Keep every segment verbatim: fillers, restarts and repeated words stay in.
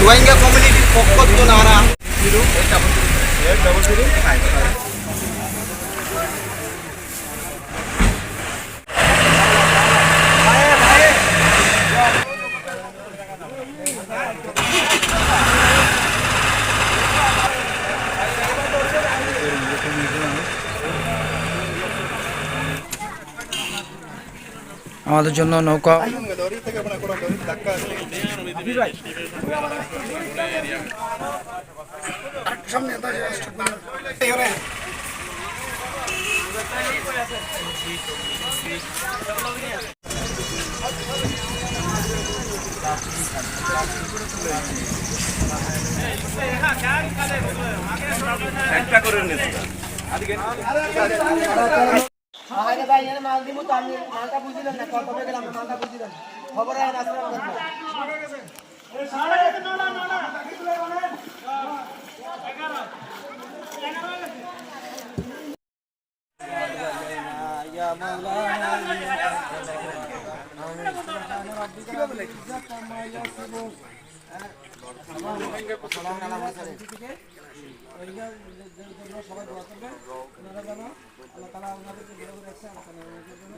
Rohingya community-r fokkóttu añára আমাদের জন্য নৌকা। একটা করে নিস। আরে ভাই, এর মাল দিব তো, আমি মালটা বুঝিলাম না, কত টাকা দিলাম, মালটা বুঝিলাম না। খবর আছে, আসসালামু আলাইকুম।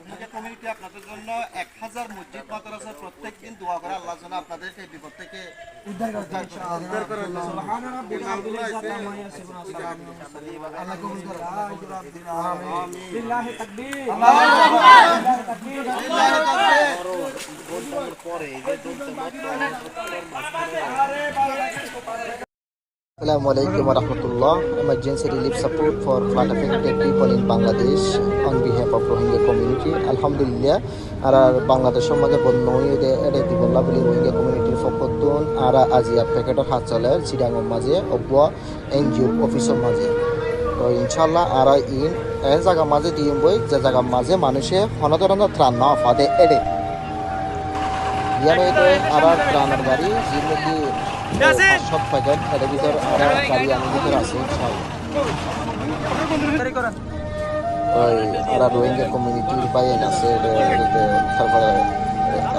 রোহিঙ্গা কমিউনিটি আপনাদের জন্য এক হাজার মসজিদ মাদ্রাসার প্রত্যেক দিন দোয়া করে আল্লাহর জন্য আপনাদেরকে এই বিপদ থেকে উদ্ধার করে, উদ্ধার করে। সুবহান রাব্বিকা রাব্বিল ইজ্জাতি আম্মা ইয়াসিফুন, ওয়া সালামুন আলাল মুরসালিন, ওয়া আলহামদুলিল্লাহি রাব্বিল আলামিন। লিল্লাহি তাকবীর। আল্লাহু আকবার। লিল্লাহি তাকবীর। লিল্লাহি তাকবীর। Assalamu alaikum warahmatullah. Emergency relief support for flood affected people in Bangladesh on behalf of Rohingya community. Alhamdulillah, añárar Bangladecór mazé bonna óiye de ére dibolla buli Rohingya communityr fokkóttun añára aijja pekethor ham soler Chittagongor mazé uggwá N G O officeor mazé. Toi inshallah añára iín en zagar mazé diyum goi, ze zagar mazé manúice honó dóronor tran no fa de ére. Yián óilde añárar tranor gari, ziín niki, e, fañs cót paket, ere bútore añárar gari ani bútore asé, inshallah. Oi, añárar Rohingya communityr báiyain asé, ede, ede, tarfore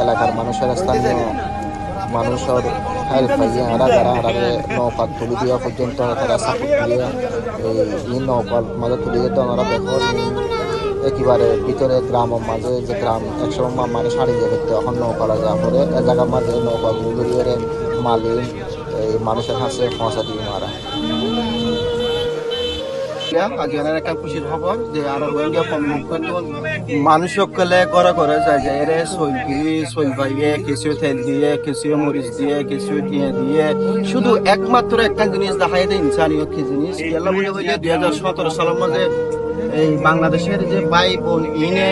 elakar manúicor, estániyo manúicor help faiyé, añára, añára, añáráre nouka tuli diya foijjonto tará support diyé. Ei, ei noukar mazé tuli diyé, añára dekó, ei, ekebare bútore gramor mazé, ze gram ek somot ma-, manúic hári zai faitto, ehón nouka loi za fore, e zagar mazé nouka gori gori ere mali, ei, manúicor hañsé foóñsai diyé añára. Aijja ekkán kúcir hóbor ze añárar Rohingya community manúic ókkole góre góre zai zai ere soil di, soil faiye, kessú tel diye, kessú moris diye, kessú tiañ diye. Cúdu ekmatro ekkán jinis deháiye de insaniyot ki jinis. Kiyólla buli hoile dui házar sótoro salor mazé ei Bangladecór ze bái bon iíne,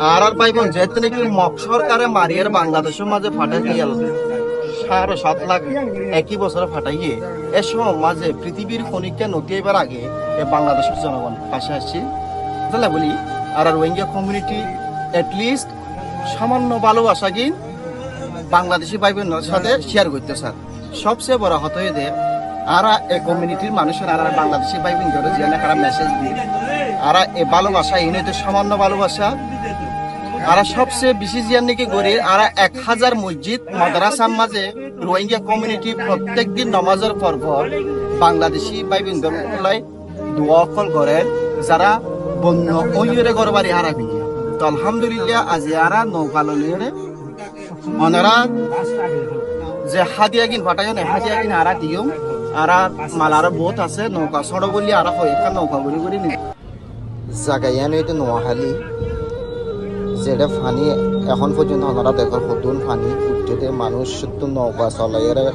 añárar bái bon zeéttu niki Mog sorkare mariyére Bangladecór mazé fathái diyé, sáre sát lak eki bosóre fathaiye. E somot mazé fitibir honikka noti aibar age e Bangladecór zonogon fañsé accíl. Tóile buli, añárar Rohingya community at least samanno bálobacá gín Bangladeci bái boinor sáte share goittó sar. Sobse boro hotá óilde, añára e communityr manúic, añára Bangladeci bái boindóre ziyán ekkán message di, añára e bálobacá, iín óilde samanno bálobacá. Añára sobse beci ziyán niki gorí, añára ek házar mosjid, madrasar mazé Rohingya community prottek din nomazor for for Bangladeci bái boindór lai dua ókkol gorer, zará bonna óiyore górbari hárai félaiye. Toh alhamdulillah, aijja añára nouka loi loiyore, onora ze hádiyagin fathaiyón, e hádiyagin añára diyum, añárar mal aró bout asé, nouka sóñço goillé añára hoi ekkán nouka gorí gorí nim. Zaga yián óilde Noaháli, zeçé faní ehón foijjonto onora dekór hoddún faní uiththé de, manúic cúttu nouka solaiyóre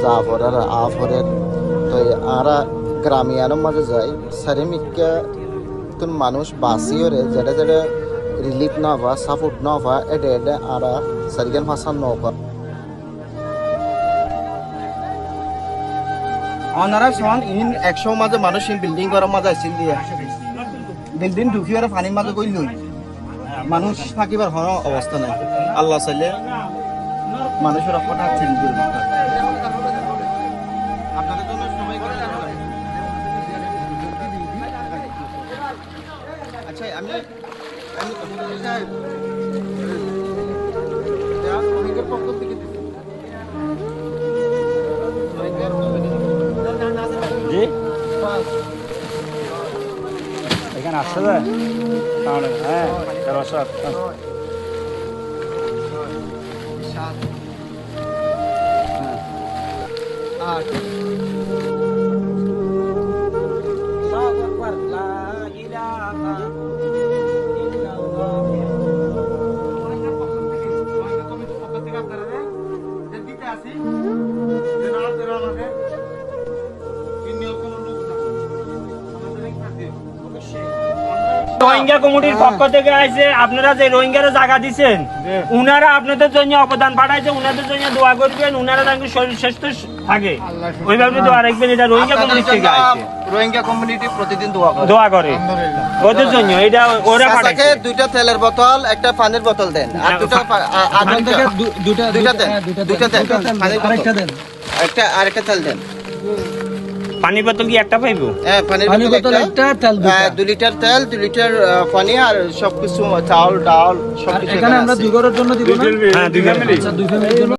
za forer, a forer. Toi añára gram yiánor mazé zai, sarimikká ttún manúic basíyore, zeçé zeçé relief no fa, support no fa, éçe éçe añára sairgán fañsgán nouka. Onora soón, iín ek somot mazé manúic iín building góror mazé accíl de. Building dhukiyóre fanir mazé goillói. Manúic tákibar honó obosta nái. Allah sailé manúicor ekkán accíl de. Accá, ami জি? এখানে আসছে যে? তাহলে, হ্যাঁ, তেরোশো। আট। আল্লাহু আকবার, লা ইলাহা ইল্লাল্লাহ। রোহিঙ্গা কমিটির পক্ষ থেকে আপনারা যে দিতে আসি, যে না আপনারা আমাদের রোহিঙ্গা কমিটির পক্ষ থেকে আইছে, আপনারা যে রোহিঙ্গারে জাগা দিছেন, জি। উনারা আপনাদের জন্য অবদান পাঠাইছে, উনাদের জন্য দোয়া করবেন, উনারা যেন শরীর স্বাস্থ্য থাকে। আল্লাহ সুস্থ ওইভাবে দোয়া রাখবেন, এটা রোহিঙ্গা আপনাদের কমিটি থেকে জন্য আইছে। রোহিঙ্গা কমিউনিটি প্রতিদিন দোয়া করে। দোয়া করে। আলহামদুলিল্লাহ। ওদের জন্য, এটা ওরা চাচাকে পাঠাইছে। দুইটা তেলের বোতল, একটা পানির বোতল দেন। আর না, দুটো পা-, পা-, আ-, আর ওখান দুটো। থেকে দু-, দুইটা, দুইটা দুইটা, দেন। হ্যাঁ, দুইটা দুইটা দেন। দেন। পানির বোতল। আরেকটা দেন। একটা, আরেকটা তেল দেন। পানির বোতল কি একটা পাইবো? হ্যাঁ, পানির পানির বোতল বোতল একটা, একটা, তেল দুইটা। আহ, দুই লিটার তেল, দুই লিটার, আহ, পানি আর সবকিছু, চাউল, ডাল, আর সবকিছু এখানে এখানে আমরা আছে। দুই ঘরের জন্য দিব না? দুই ফ্যামিলি। হ্যাঁ, দুই ফ্যামিলি। আচ্ছা, দুই ফ্যামিলির জন্য।